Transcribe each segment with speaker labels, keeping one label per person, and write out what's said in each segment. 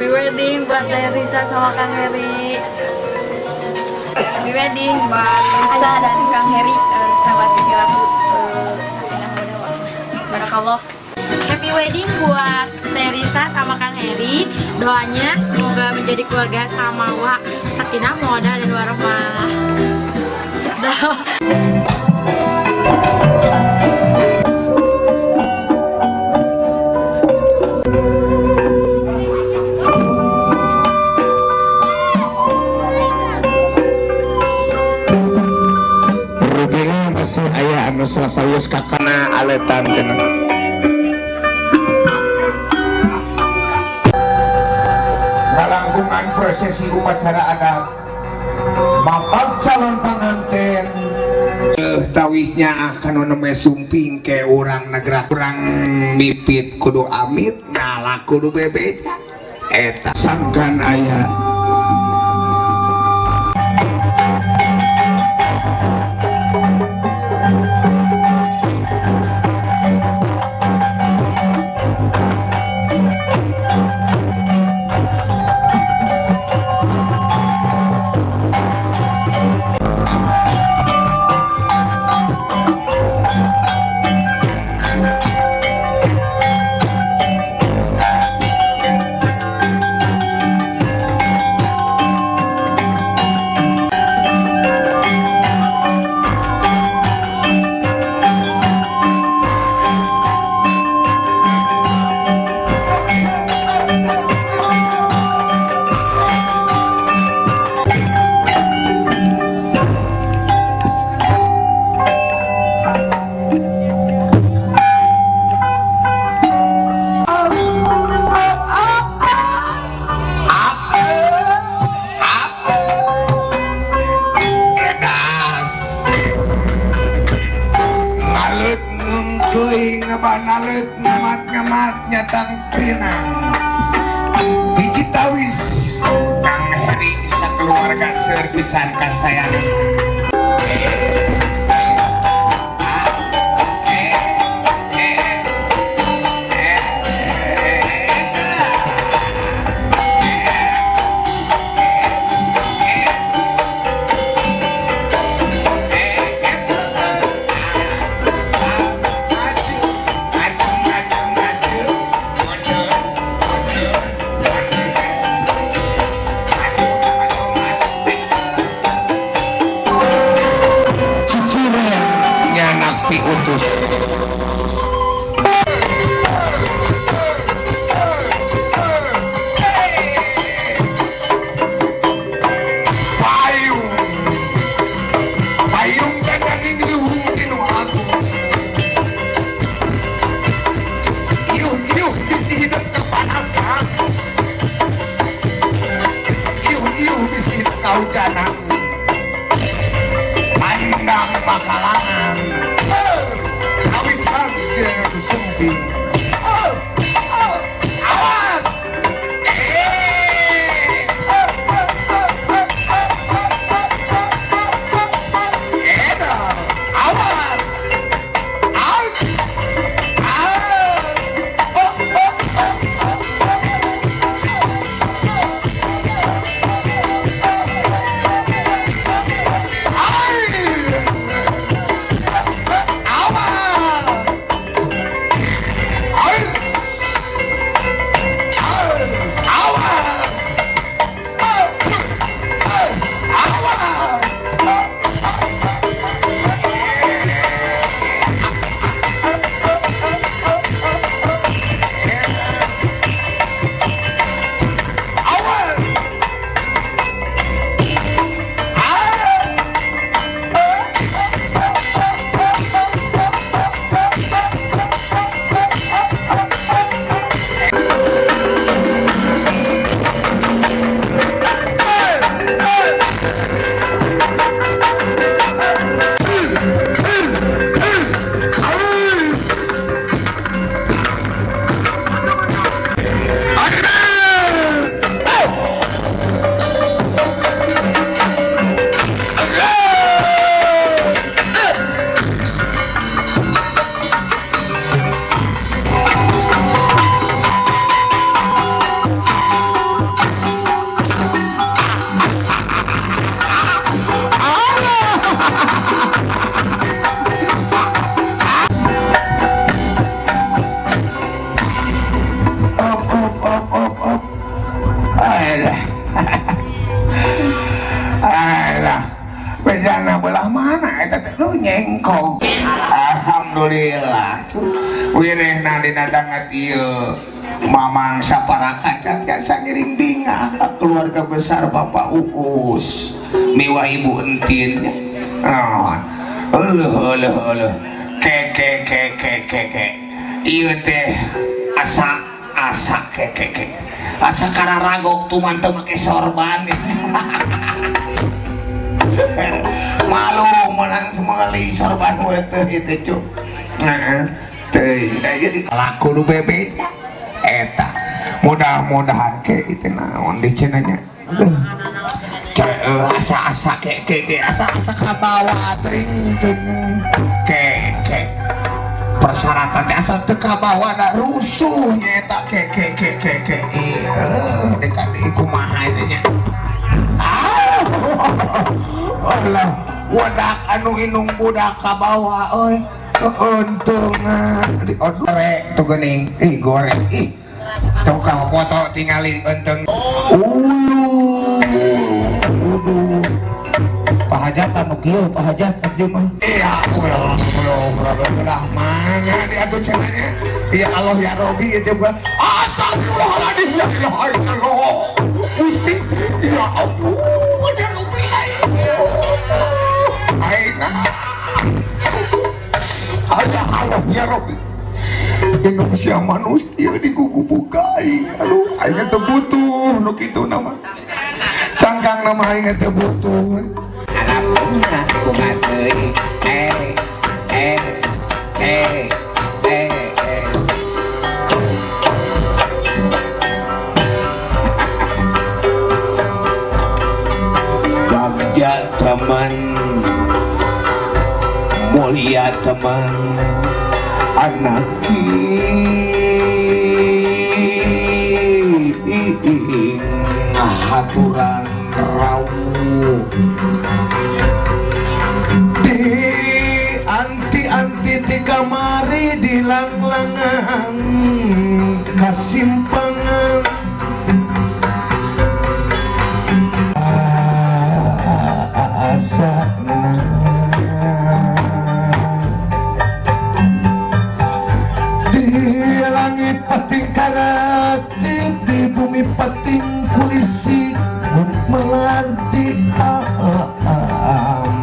Speaker 1: Happy wedding buat Teh Risa sama Kang Heri.
Speaker 2: Happy wedding buat Risa dan Kang Heri, sahabat kecil aku, sakinah mawaddah warahmah. Barakallah.
Speaker 1: Happy wedding buat Teh Risa sama Kang Heri. Doanya semoga menjadi keluarga samawa, sakinah, mawaddah dan warahmah. Dah.
Speaker 3: Rupina masih aya anu sasawios kakana aletan cenah. Ngalangkungan prosesi upacara adat bapak calon pengantin tawisnya akan neme sumping ke urang negara urang mipit kudu amit ngalah kudu bebeja eta sangkan aya. Banalet ngemat-ngemat nyatang pinang biji tawis Kang Heri sakeluarga servisan kasayangan. Piutus. Payung payung kandang ini tinu aku. Yuh yuh bisi hidup kepanasan. Yuh yuh bisi hidup kehujanan. Pandang makalangan. Sumping. Oh, oh, awas. Awas. Awas. Oh, oh, oh, oh. Awas. Bejana belah mana eta teh lu nyengkong. Alhamdulillah. Wirehna dina danget ieu Mamang saparakaca jasa ngiring bingah keluarga besar Bapak Uus miwah Ibu Entin. Oh, euleuh euleuh euleuh. Ke ke ke ke ke ke. Ieu teh asa asa ke ke ke. Asa kararagok tuman teu make sorban. Malu menang semengali sorban we teh ieu teh cuk. Heeh. Teh jadi laku nu bebeja. Eta mudah-mudahan ke itu naon di cenanya asa-asa ke ke ke asa-asa kabawa teuing ke ke persyaratan teh asa teu kabawa da rusuh nya eta ke ke ke ke ke ieu dekat kumaha eta nya. Allah wadak anu inung budak kabawa euy. Keuntungan di odore tuh geuning ih goreng ih tukang foto tingali enteng ulu ulu pahajat anu kieu pahajat abdi mah iya ulah ulah ulah mana diatur cenanya ya Allah ya Robi itu gua astagfirullahaladzim ya ilaha illallah Gusti ya Allah ya Robi aing aja Allah ya Robi Indonesia manusia digugubukai aduh aing teu butuh nu kitu nama cangkang nama aing teu butuh
Speaker 4: bunga bunga teuing eh eh eh eh eh Bagja teman mulia teman anak haturan rawuh
Speaker 3: di anti-anti tiga mari di langlangan kasimpangan asa di langit pating karating di bumi pating kulisi melanti alam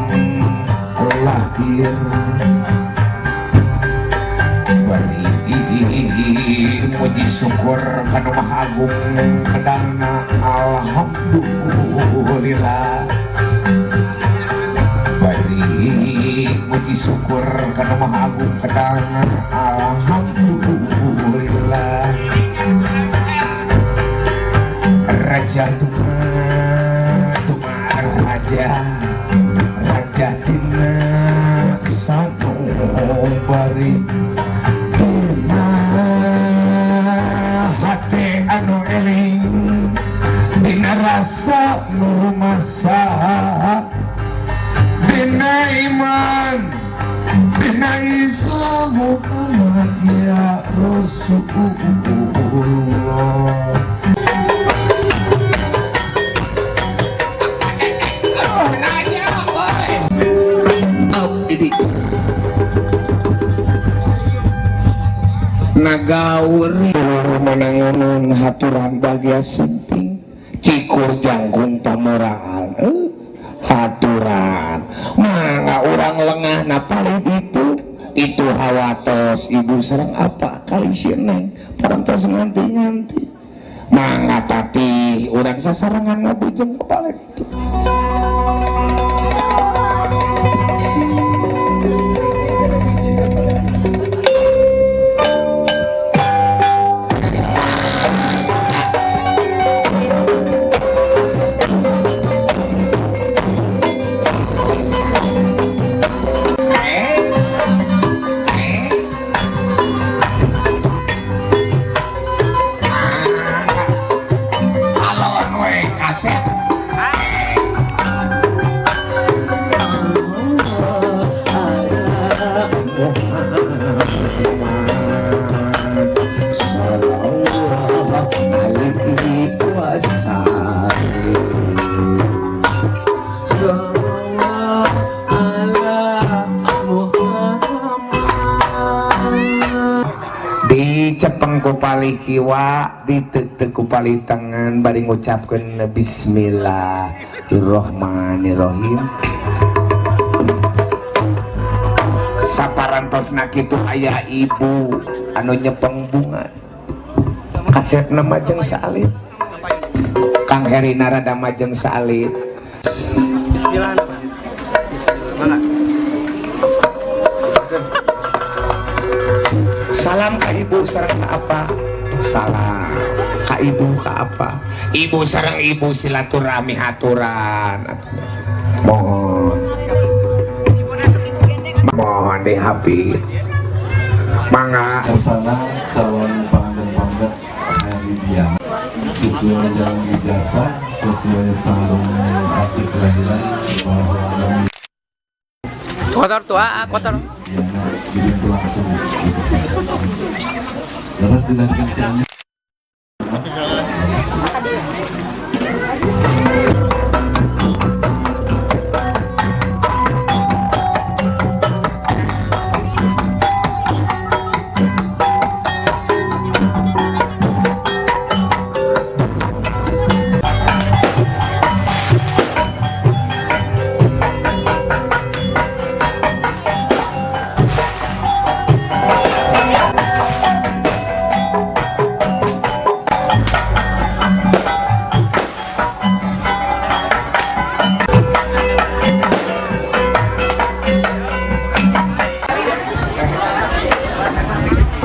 Speaker 3: lahir bari muji syukur kanu Maha Agung kedana alhamdulillah bari muji syukur kanu Maha Agung kedana alhamdulillah raja tuma tuma raja raja dina sanubari dina hati anu eling dina rasa nu rumasa dina iman dina Islam Muhammad ya Rasulullah. Nagaur menangunun haturan bagia sumping cikur jangkung tamuraan haturan mangga urang lengah na paling itu hawatos ibu serang apa kali si neng parantos nganti-nganti mangga tapi urang sasarangan ngabujeng kepala itu. Alon we kasep. Dinyepeng ku palih kiwa, diteuteup ku palih tengen, bari ngucapkeun bismillahirrahmanirrahim. Saparantosna kitu aya ibu anu nyepeng bunga. Kasepna mah jeung saalit. Kang Heri narada mah jeung saalit.
Speaker 5: Bismillah. Bismillah.
Speaker 3: Salam ka ibu sareng ka apa? Salam ka ibu ka apa? Ibu sareng ibu silaturahmi haturan. Mohon. Mohon dihapit. Mangga.
Speaker 6: Kesana calon pengantin Heri sesuai jalan ijazah, sesuai sarung akte kelahiran bahwa
Speaker 5: Kotor tua, kotor.
Speaker 6: Dibentuk langsung. Terus dilanjutkan Cianjur.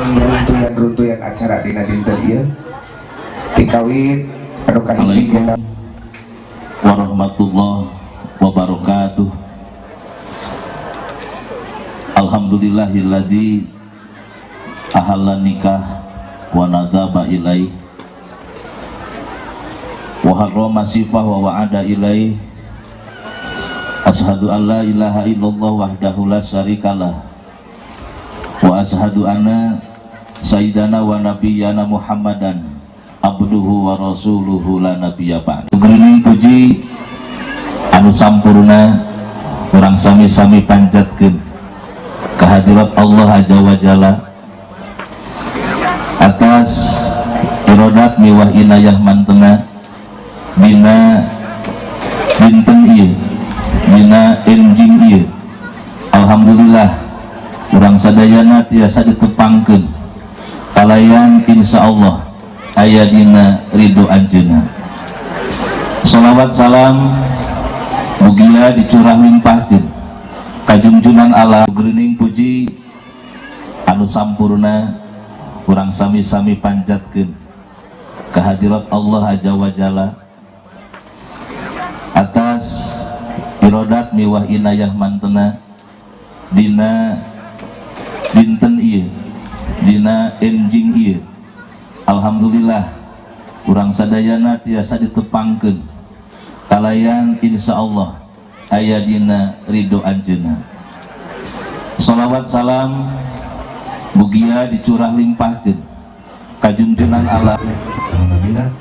Speaker 3: Runtuyan-runtuyan acara dina dinten ieu dikawin anu kahiji.
Speaker 7: Assalamualaikum warahmatullahi wabarakatuh. Alhamdulillahilladzi ahalla nikah wa nadzaba ilaih wa harrama sifah wa wa'ada ilaih. Ashhadu an la ilaha illallah wahdahu la syarikalah wa ashhadu anna sayyidana wa nabiyyana Muhammadan abduhu wa rasuluhu la nabiyya ba'd. Geuning puji anu sampurna urang sami-sami panjatkeun kehadirat Allah Azza wa Jalla atas irodat miwah inayah mantena dina dinten ieu, dina enjing ieu. Alhamdulillah urang sadayana tiasa ditepangkeun kalayan insyaallah aya dina ridho anjeunna. Sholawat salam mugia dicurah limpahkeun kajunjunan Allah. Geuning puji anu sampurna urang sami-sami panjatkeun kehadirat Allah Azza wa Jalla atas irodat miwah inayah mantena dina dinten ieu, dina enjing ieu. Alhamdulillah urang sadayana tiasa ditepangkeun kalayan insyaallah aya dina ridho anjeunna. Sholawat salam mugia dicurah limpahkeun kajunjunan Allah.
Speaker 6: Namina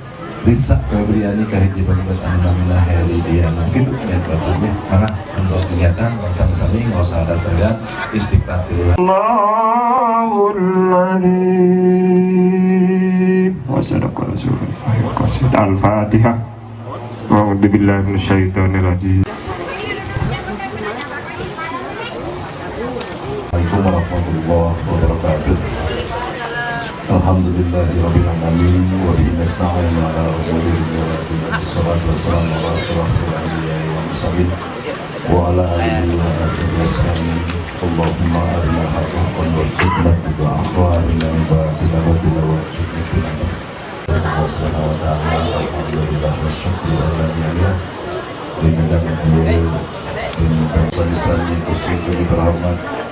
Speaker 6: Risa Febriani kahiji panimat anu namina Heri Diana. Gitu ya baturnya. Maka untuk kegiatan sami-sami nggak usah ada segan istighfar tilu.
Speaker 8: Allahul azim wa sadaqa rasulullah. Al-Fatihah. A'udzu billahi minasyaitonir rajim.
Speaker 6: Assalamualaikum warahmatullahi wabarakatuh. Alhamdulillahirabbil alamin wa bihi nasta'in ala umuri dunya wa din. Wassalatu wassalamu ala asyrafil anbiya'i wal mursalin wa ala alihi wa ashabihi ajmain. Allahumma arina al-haqqa warzuqna ittiba'ahu wa arina al-batila batila warzuqna ijtinabah. Allah subhanahu wa ta'ala, alhamdulillah wa syukru ala ni'amah. Di sami-sami khususnya terhormat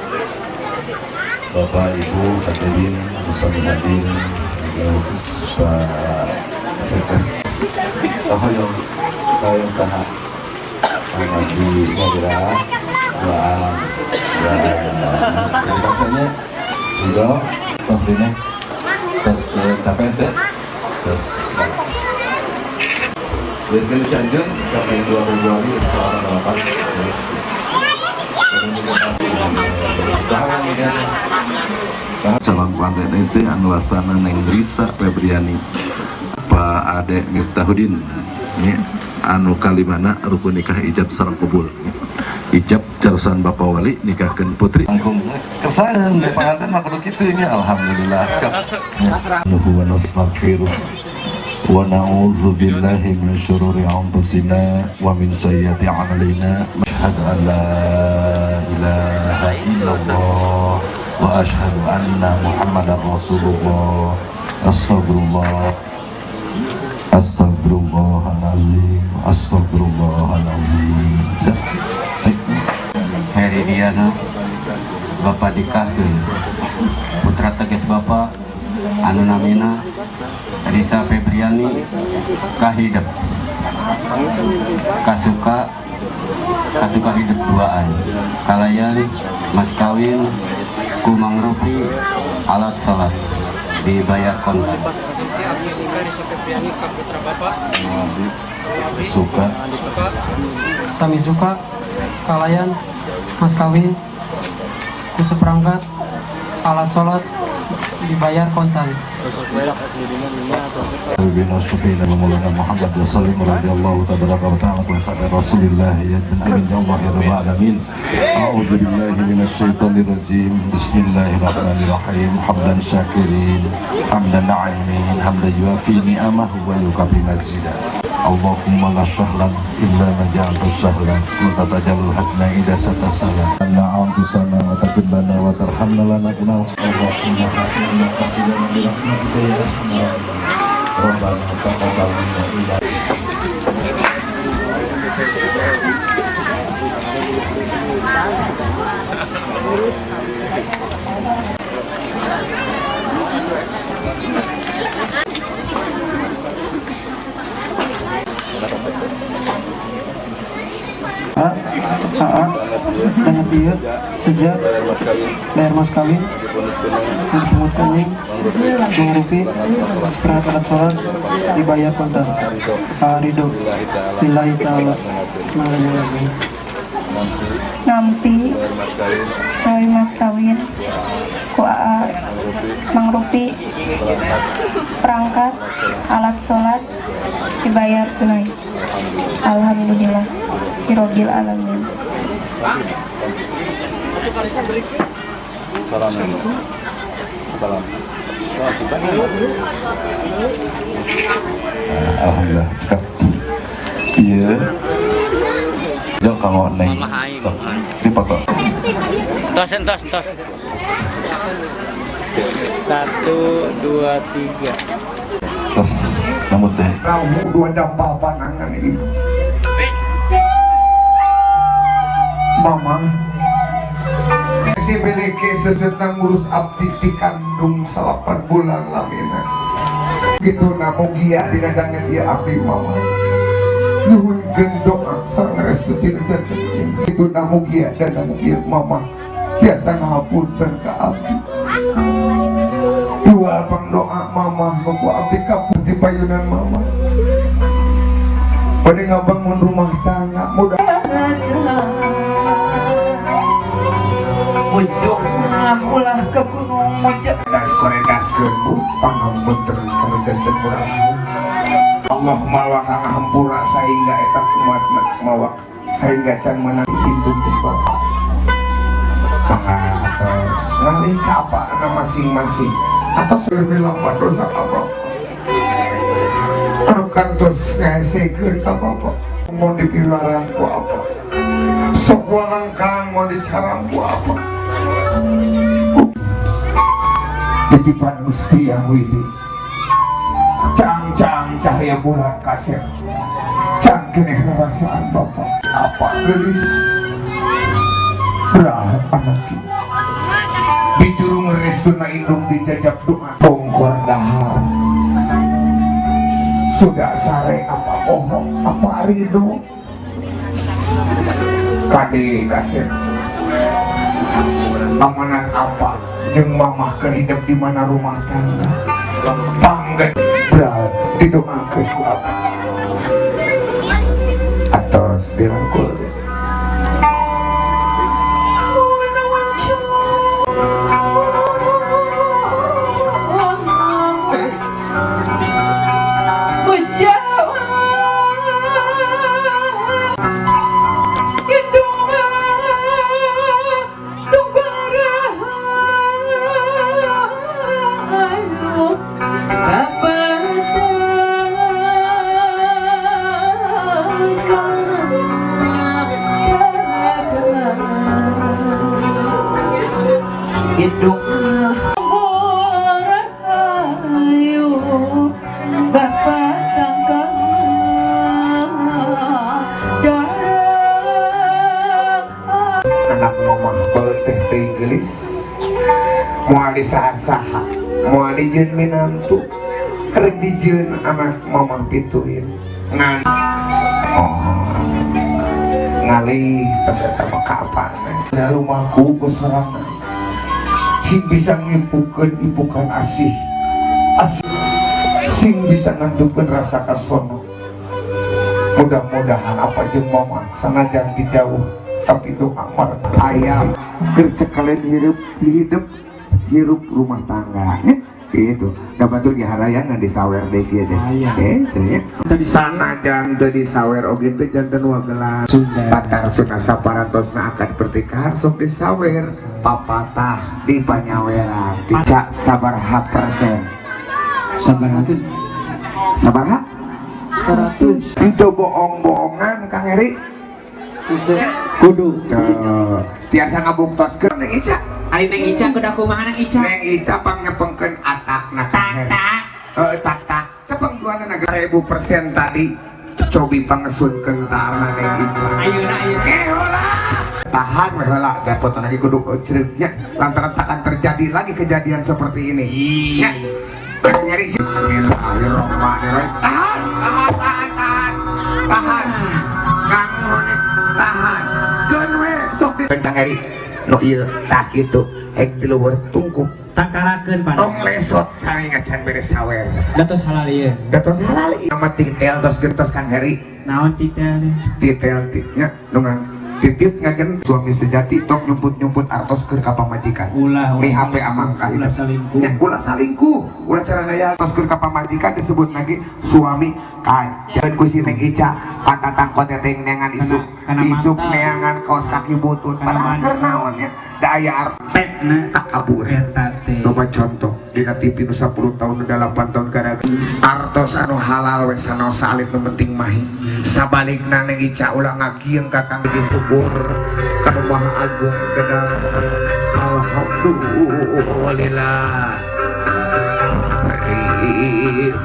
Speaker 6: Bapak Ibu hadirin bersama hadirin khusus Pak Sekes Tohoyong Tohoyong Saha Pangaji Sadira Doa rasanya juga tos dene tos capek teh terus dari Cianjur sampai 2 Februari selama 8 terus. Calon pengantin eze anu wastana Neng Risa Febriani, Pak Ade Miftahudin ya, anu kalimana rukun nikah ijab sareng kubul. Ijab carusan Bapak Wali nikahkeun putri. Langkung kersaan pengantin mah kudu kitu nya, alhamdulillah. Nuhu wa nastaghfiruh wa na'udzu billahi min syururi anfusina wa min sayyiati a'malina. Asyhadu an la ilaha illallah wa asyhadu anna Muhammadar Rasulullah. Astagfirullah, astagfirullahalazim, astagfirullahalazim.
Speaker 9: Heri Diana, Bapak dikahkeun putra teges Bapak anu namina Risa Febriani kahidep kasuka kasuka hidup duaan kalayan mas kawin ku mangrupi alat salat dibayar kontan.
Speaker 6: Suka
Speaker 5: sami suka kalayan mas kawin ku seperangkat alat sholat dibayar kontan.
Speaker 6: Muhammad radhiyallahu tabaraka wa ta'ala wa sallam Rasulillah ya amin ya Allah ya rabbal alamin. A'udzu billahi minasyaitonir rajim. Bismillahirrahmanirrahim. Hamdan syakirin, hamdan na'imin, hamdan yuafi ni'amahu wa yukafi mazidah. Allahumma la sahlan illa ma ja'alta sahlan wa tajalul hasna idza satasala. Anna anfusana wa taqib lana wa tarhamna lanakuna. Allahumma hasibna qasidana bi rahmatika ya arhamar rahimin. Rabbana taqabbal minna innaka
Speaker 5: A, dan dia sejak bayar mas kawin, dipungut kuning, mengrupi, perangkat alat sholat, dibayar kontan. Ridho, lillahi ta'ala.
Speaker 10: Ngampi, dari mas kawin, ku AA, mangrupi, perangkat alat sholat, dibayar tunai. Alhamdulillah, hirobil alamin.
Speaker 6: Salam. Salam. Alhamdulillah. Iya. Jok kamu neng. Sok dipoto.
Speaker 5: Tos tos tos. 1 2 3.
Speaker 6: Terus namun teh.
Speaker 3: Kamu dua dampak panangan ini. Mama si miliki sesetang ngurus abdi di kandung 8 bulan lamina. Gitu namugia dinadangan dia abdi mama. Nuhun doa sareng restu tina itu namugia dan namugia mama biasa ngapunten ka abdi. Dua pangdoa mama ku abdi kapun di payunan mama. Pada ngabangun rumah tangga mudah.
Speaker 4: Ujung ulah ke gunung mujak.
Speaker 3: Das koregaskeun bu pangapunten kareganten urang. Allah mawa ngahampura sehingga eta kumat mawa sehingga can meunang hitung ku bapak. Maka atos ngalih ka apa masing-masing atos berbilang dosa apa. Anu kantos ngasekeun ka bapak. Mun dipiwarang ku apa. Sok walangkang mun dicarang ku apa. Titipan Gusti yang widi. Cang-cang cahaya bulan kasep. Cang keneh rarasaan bapak. Apa gelis berat anak kita. Dicurung restuna indung dijajab doa. Bongkor dahar. Sudah sare apa bohong apa ridho. Kade kasep. Amanat apa jeung mamah keur hidup di mana rumah tangga. Pangga berat didoakeun ku apa. Atos dirangkul.
Speaker 4: Indung rahayu bapak tangkang
Speaker 3: anak mamah teh teh gelis moal disaha-saha moal dijieun minantu rek dijieun anak mamah pituin ngan oh ngalih tos eta mah kapan rumahku keserangan sing bisa ngipukeun ipukan asih asih sing bisa ngantukeun rasa kasono. Mudah-mudahan apa jeung mama sanajan dijauh tapi doa mar ayam keur cekalen hirup hidup hirup rumah tangga ya gitu. Da batur ge harayangan disawer deui kieu teh. Gitu ya. Sanajan teu disawer oge teh janten wagelan. Tatar sunah saparantosna akad pernikahan sok disawer papatah di panyaweran. Tidak sabaraha persen?
Speaker 5: Sabaraha?
Speaker 3: Sabaraha?
Speaker 5: 100.
Speaker 3: Itu bohong-bohongan Kang Heri.
Speaker 5: Kudu.
Speaker 3: Tiasa ngabuktoskeun Neng Ica.
Speaker 4: Ari Neng Ica kudu kumaha Neng Ica?
Speaker 3: Neng Ica pangnyepengkeun atakna Kang Heri.
Speaker 4: Tak.
Speaker 3: Tak tak. Cepeng duana 1000% tadi cobi pangesunkeun taarna Neng Ica.
Speaker 4: Ayeuna ayeuna.
Speaker 3: Heula. Tahan we heula da foto lagi kudu cereuknya lantaran takkan terjadi lagi kejadian seperti ini. Nya. Kang Heri bismillahirrahmanirrahim. Tahan, tahan, tahan, tahan. Tahan. Kang Roni tahan. Keun we sok di Kang Heri. Nu ieu tah kitu hek ti luhur tungkup
Speaker 5: tangkarakeun pan.
Speaker 3: Tong lesot sae ngacan beres sawer.
Speaker 5: Datos halal ieu.
Speaker 3: Datos halal ieu. Nama titel tos gentos Kang Heri.
Speaker 5: Naon titel?
Speaker 3: Titel nya nu titip ngajen suami sejati tong nyumput-nyumput artos keur ka pamajikan.
Speaker 5: Ulah
Speaker 3: mi HP amangka
Speaker 5: ulah salingkuh.
Speaker 3: Nya ulah salingkuh. Ulah carana ya artos keur ka pamajikan disebut lagi suami kajeun ku si Neng Ica patatang koteteng neangan isuk. Isuk neangan kaos kaki butut. Padahal keur naon nya da aya artetna takabur.
Speaker 5: Eta teh.
Speaker 3: Loba contoh dina TV nu 10 tahun 8 tahun gara artos anu halal we sanaos salit nu penting mahi. Sabalikna Neng Ica ulah ngakieung ka Kang Haji syukur ka Nu Maha Agung kana alhamdulillah.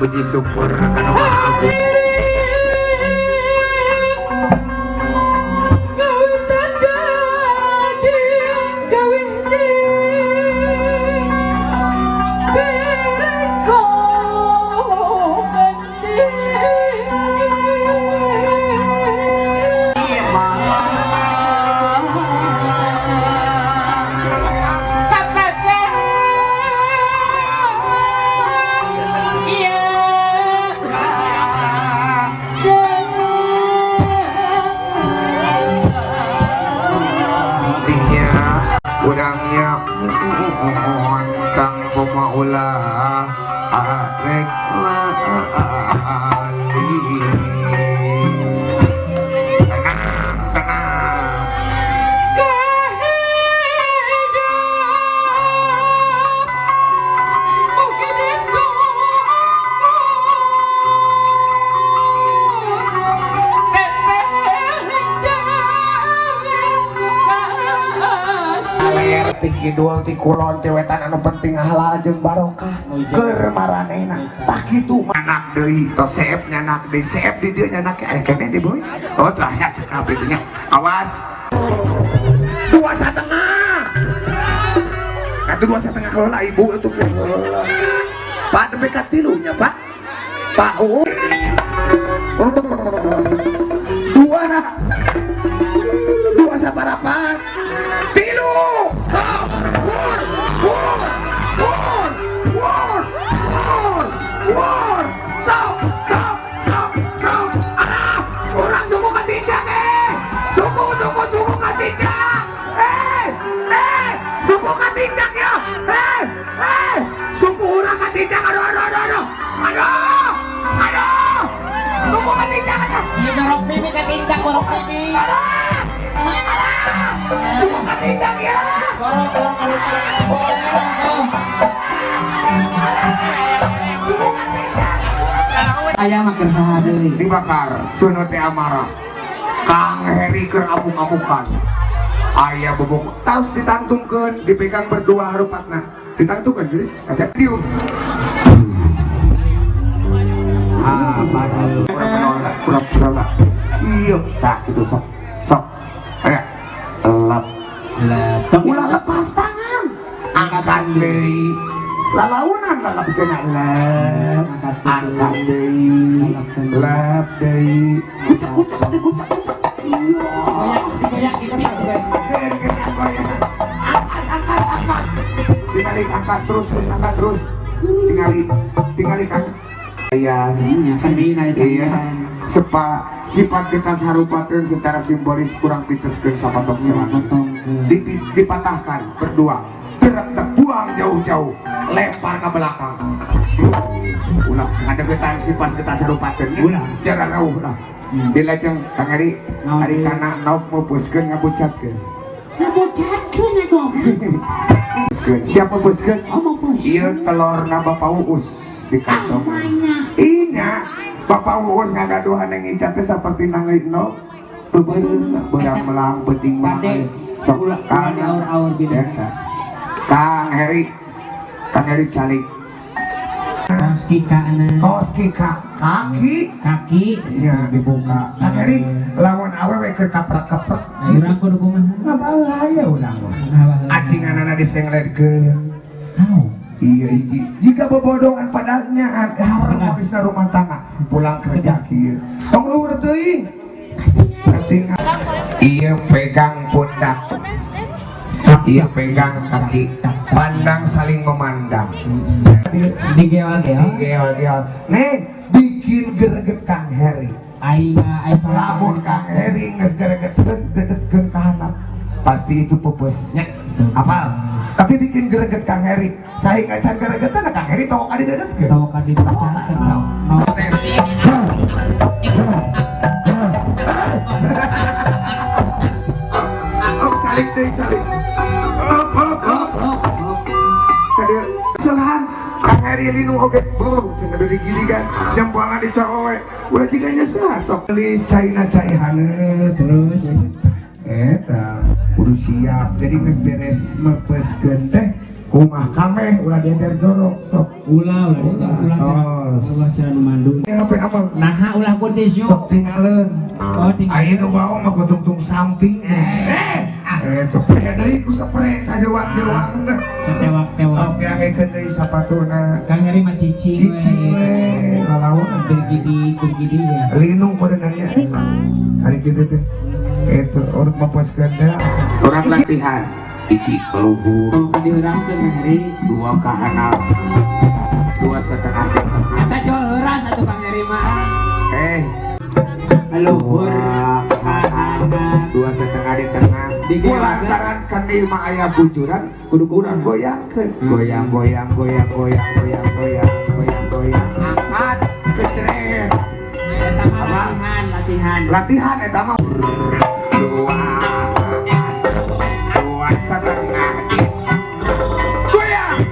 Speaker 3: Puji syukur ka Nu Maha Agung. Urangnya kang kumaula arek lali. Tenang, tenang. Ti kidul ti kulon ti wetan anu penting halal jeung barokah keur maranehna tah kitu anak deui tos seep nyanak deui seep di dieu nyanak aya keneh di boy oh tah nya cekap ditu nya awas 2,5 atuh 2,5 heula ibu atuh heula Pak demi ka tilu nya Pak Pak Uu 2 saparapat tilu wur wur wur wur wur wur sok sok sok sok alah urang suku katincak suku suku suku katincak suku katincak ya suku urang katincak aduh aduh aduh aduh aduh aduh suku katincak aduh
Speaker 4: ieu borok bibi katincak borok bibi
Speaker 3: aduh alah suku katincak ya
Speaker 4: borok borok borok
Speaker 5: Ayah makan saha deui
Speaker 3: dibakar sunute amarah Kang Heri keur amuk-amukan Aya bubuk tos ditangtungkeun, dipegang berdua harupatna. Ditangtungkeun geus, kasep diuk. Ah, baru kurang kurang. Iya, tah gitu sok. Sok. Aya. Lep.
Speaker 5: Lep.
Speaker 3: Ulah lepas tangan. Angkat deui. Lalaunan lalap kena lep. Angkat deui. Lep deui. Kucak kucak kucak kucak. Iya.
Speaker 5: Digoyak digoyak.
Speaker 3: Angkat angkat angkat. Tingali angkat terus terus angkat terus. Tingali tingali kang. Iya. Iya. Sifat getas harupateun secara simbolis kurang piteskeun sapatok selatan. Dipatahkan berdua. Gerak buang jauh-jauh, lempar ke belakang. Ulah ngadeukeutan sifat getas harupateun. Ulah jarang rauh lah. Dilajeng Kang Heri, ari kana naok meupeuskeun ngabucatkeun.
Speaker 4: Ngabucatkeun atuh.
Speaker 3: Siapa meupeuskeun?
Speaker 4: Oh, meupeuskeun.
Speaker 3: Ieu telorna Bapak Uus di kantong. Inya Bapak Uus ngagaduhan yang Ica teh saperti nangeut no. Beubeurna beurang melang peuting mah. Sok
Speaker 5: ulah aur-aur bina.
Speaker 3: Kang Heri, Kang Heri calik.
Speaker 5: Tos kika-na.
Speaker 3: Tos kika kaki
Speaker 5: kaki
Speaker 3: nya dibuka. Kang Heri lamun awewe keur kaprak-kaprek
Speaker 5: urang kudu kumaha?
Speaker 3: Ngabahaya urang mah. Acinganana disengledkeun.
Speaker 5: Hau.
Speaker 3: Iya hiji. Jika bobodongan padahal harmonisna rumah tangga pulang kerja kieu. Tong luhur teuing. Penting. Iya pegang pundak. Iya pegang kaki. Pandang saling memandang.
Speaker 5: Digeol-geol.
Speaker 3: Digeol-geol. Nih bikin greget Kang Heri.
Speaker 5: Aing
Speaker 3: lamun Kang Heri geus gregetkeun gedetkeun ka handap. Pasti itu pupusnya. Apal? Tapi bikin greget Kang Heri. Sahingga can gregetan Kang Heri tong ka didedetkeun.
Speaker 5: Tong ka didedetkeun.
Speaker 3: Oh, calik deui calik. Hop hop hop. Tadi selahan Kang Heri linu oge. Beuh, cenah digiligan jempolan dicaowe. Ulah jiga nyesehan sok beli caina cai haneut
Speaker 5: terus.
Speaker 3: Eta kudu siap. Jadi geus beres meupeuskeun teh kumaha kameh ulah diajar jorok sok.
Speaker 5: Ulah ulah ulah ulah cara nu mandu.
Speaker 3: Apa apa?
Speaker 5: Naha ulah ku tisu.
Speaker 3: Sok tingaleun.
Speaker 5: Oh tinggal.
Speaker 3: Aya nu bawa mah kutungtung samping. Eta pre deui ku sapre sajewang-jewang.
Speaker 5: Tewak-tewak.
Speaker 3: Oke angekeun deui sapatuna.
Speaker 5: Kang Heri mah cicing we.
Speaker 3: Cicing we lalaunan
Speaker 5: bergidi bergidi ya.
Speaker 3: Linung modenannya. Hari kitu teh. Itu urut meupeuskeun teh. Urang latihan. Iki keluhur.
Speaker 5: Tong diheuraskeun Kang Heri.
Speaker 3: Dua ka handap. 2,5.
Speaker 5: Eta jual heuras atuh Kang Heri mah.
Speaker 3: Luhur
Speaker 5: ka handap.
Speaker 3: 2,5 di tengah. Kulantaran kendi mah aya bujuran kudu kurang goyangkeun. Goyang goyang goyang goyang goyang goyang goyang goyang. Angkat kecret.
Speaker 5: Eta mah latihan, latihan.
Speaker 3: Latihan eta mah. 2,5 di. Goyang.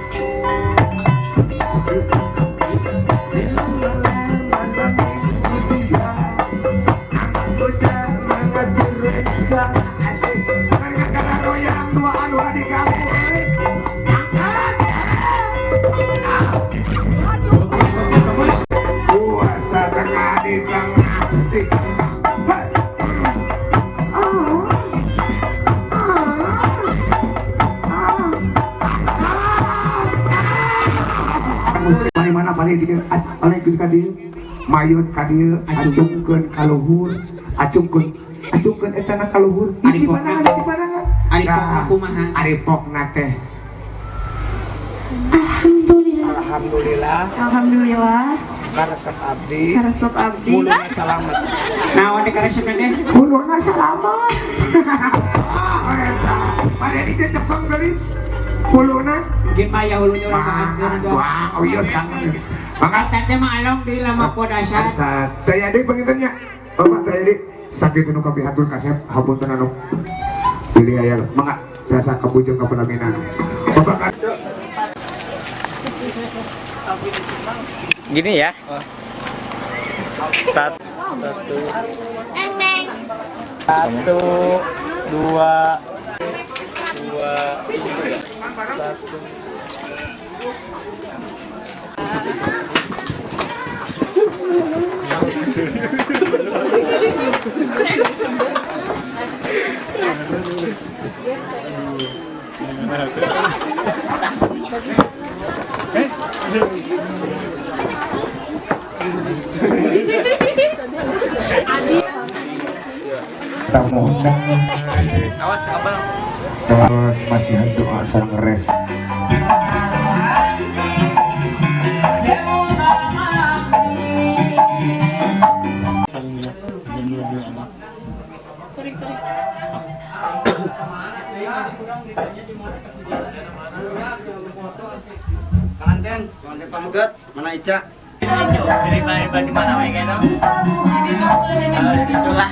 Speaker 3: Mana balik di balik ka dieu mayut ka dieu acungkeun ka luhur acungkeun acungkeun eta na ka luhur di mana di mana
Speaker 5: ari pokna kumaha
Speaker 3: ari pokna teh.
Speaker 10: Alhamdulillah
Speaker 3: alhamdulillah
Speaker 10: alhamdulillah
Speaker 3: karesep abdi
Speaker 10: karesep abdi
Speaker 3: muluna salamet
Speaker 5: naon teh karesep teh
Speaker 3: muluna salamet. Oh eta bade dicepeng geulis huluna
Speaker 5: mungkin mah ya hulunya urang maafkeun.
Speaker 3: Wah, oh iya sekarang. Maka
Speaker 5: teh mah along deui lama podasar.
Speaker 3: Saya deui pangintennya. Bapak saya deui sakitu nu kapihatur kasep hapunten anu pilih aya mangga jasa kabujeng ka pelaminan. Bapak
Speaker 11: gini ya. 1 2 3. 2, 3, 1.
Speaker 3: Tamu undangan.
Speaker 11: Awas abang.
Speaker 3: Terus masih doa sareng res.
Speaker 12: Pengantin, pengantin pameget, mana Ica?
Speaker 11: Di mana? Itulah.